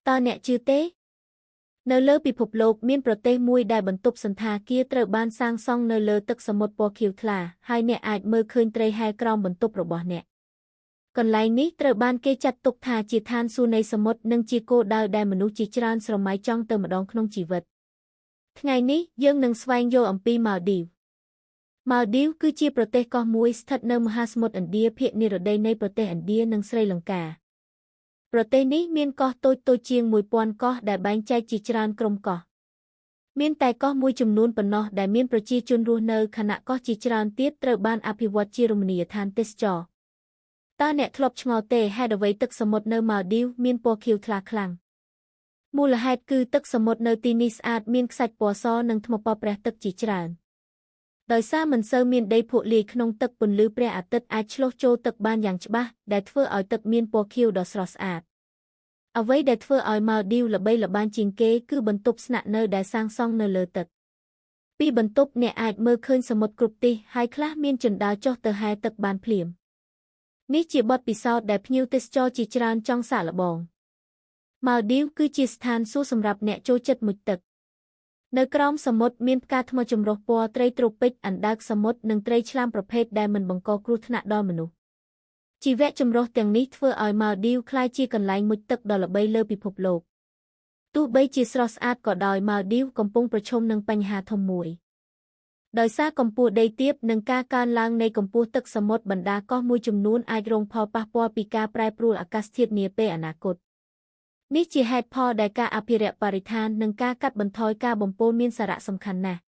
តើអ្នកជឿទេ នៅលើពិភពលោកមានប្រទេសមួយដែលបន្ទប់សណ្ឋាគារត្រូវបានសាងសង់នៅលើទឹកសមុទ្រពណ៌ខៀវថ្លាហើយអ្នកអាចមើលឃើញត្រីហែលក្រោមបន្ទប់របស់អ្នកកន្លែងនេះត្រូវបានគេចាត់ទុកថាជាឋានសួគ៌នៃសមុទ្រនិងជាគោលដៅដែលមនុស្សជាច្រើនស្រមៃចង់ទៅម្ដងក្នុងជីវិតថ្ងៃនេះយើងនឹងស្វែងយល់អំពីម៉ាល់ឌីវម៉ាល់ឌីវគឺជាប្រទេសកោះមួយស្ថិតនៅមហាសមុទ្រឥណ្ឌាភាគនិរតីនៃប្រទេសឥណ្ឌានិងស្រីលង្កាប្រទេសនេះមានកោះតូចៗជាង1000កោះដែលបែងចែកជាច្រើនក្រុមកោះមានតែកោះមួយចំនួនប៉ុណ្ណោះដែលមានប្រជាជនរស់នៅខណៈកោះជាច្រើនទៀតត្រូវបានអភិវឌ្ឍជារមណីយដ្ឋានទេសចរណ៍តើអ្នកធ្លាប់ឆ្ងល់ទេហេតុអ្វីទឹកសមុទ្រនៅម៉ាល់ឌីវមានពណ៌ខៀវថ្លាខ្លាំងមូលហេតុគឺទឹកសមុទ្រនៅទីនេះស្អាតមានខ្សាច់ពណ៌សនិងថ្មប៉ប្រះទឹកជាច្រើនដោយសារមិនសូវមានដីភក់លាយក្នុងទឹកពន្លឺព្រះអាទិត្យអាចឆ្លុះចូលទឹកបានយ៉ាងច្បាស់ដែលធ្វើឲ្យទឹកមានពណ៌ខៀវដ៏ស្រស់ស្អាតអ្វីដែលធ្វើឲ្យម៉ាល់ឌីវល្បីល្បាញជាងគេគឺបន្ទប់ស្នាក់នៅដែលសាងសង់នៅលើទឹកពីបន្ទប់អ្នកអាចមើលឃើញសមុទ្រគ្រប់ទិសហើយខ្លះមានជណ្ដើរចុះទៅហែលទឹកបានភ្លាមនេះជាបទពិសោធន៍ដែលភ្ញៀវទេសចរជាច្រើនចង់សាកល្បងម៉ាល់ឌីវគឺជាស្ថានសួគ៌សម្រាប់អ្នកចូលចិត្តមុជទឹកនៅក្រោមសមុទ្រមានផ្កាថ្មចម្រុះពណ៌ត្រីត្រូពិកអណ្ដើកសមុទ្រនិងត្រីឆ្លាមប្រភេទដែលមិនបង្កគ្រោះថ្នាក់ដល់មនុស្សជីវៈចម្រុះទាំងនេះធ្វើឲ្យម៉ាល់ឌីវក្លាយជាកន្លែងមុជទឹកដ៏ល្បីលើពិភពលោកទោះបីជាស្រស់ស្អាតក៏ដោយម៉ាល់ឌីវកំពុងប្រឈមនឹងបញ្ហាធំមួយដោយសារកម្ពស់ដីទាបនិងការកើនឡើងនៃកម្ពស់ទឹកសមុទ្របណ្ដាកោះមួយចំនួនអាចរងផលប៉ះពាល់ពីការប្រែប្រួលអាកាសធាតុនាពេលអនាគតនេះជាហេតុផលដែលការអភិរក្សបរិស្ថាននិងការកាត់បន្ថយការបំពុលមានសារៈសំខាន់ណាស់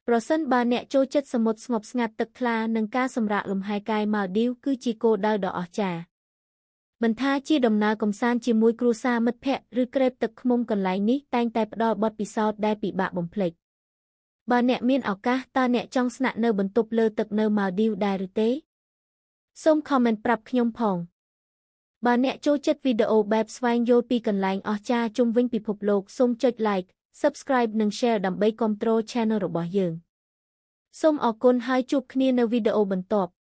ប្រសិនបើអ្នកចូលចិត្តសមុទ្រស្ងប់ស្ងាត់ទឹកថ្លានិងការសម្រាកលំហែកាយម៉ាល់ឌីវគឺជាគោលដៅដ៏អស្ចារ្យមិនថាជាដំណើរកម្សាន្តជាមួយគ្រួសារមិត្តភ័ក្តិឬក្រេបទឹកឃ្មុំកន្លែងនេះតែងតែផ្ដល់បទពិសោធន៍ដែលពិបាកបំភ្លេចបើអ្នកមានឱកាសតើអ្នកចង់ស្នាក់នៅបន្ទប់លើទឹកនៅម៉ាល់ឌីវដែរឬទេសូម comment ប្រាប់ខ្ញុំផងបើអ្នកចូលចិត្តវីដេអូបែបស្វែងយល់ពីកន្លែងអស្ចារ្យជុំវិញពិភពលោកសូមចុច Like Subscribe និង Share ដើម្បីគាំទ្រ Channel របស់យើងសូមអរគុណហើយជួបគ្នានៅវីដេអូបន្ទាប់។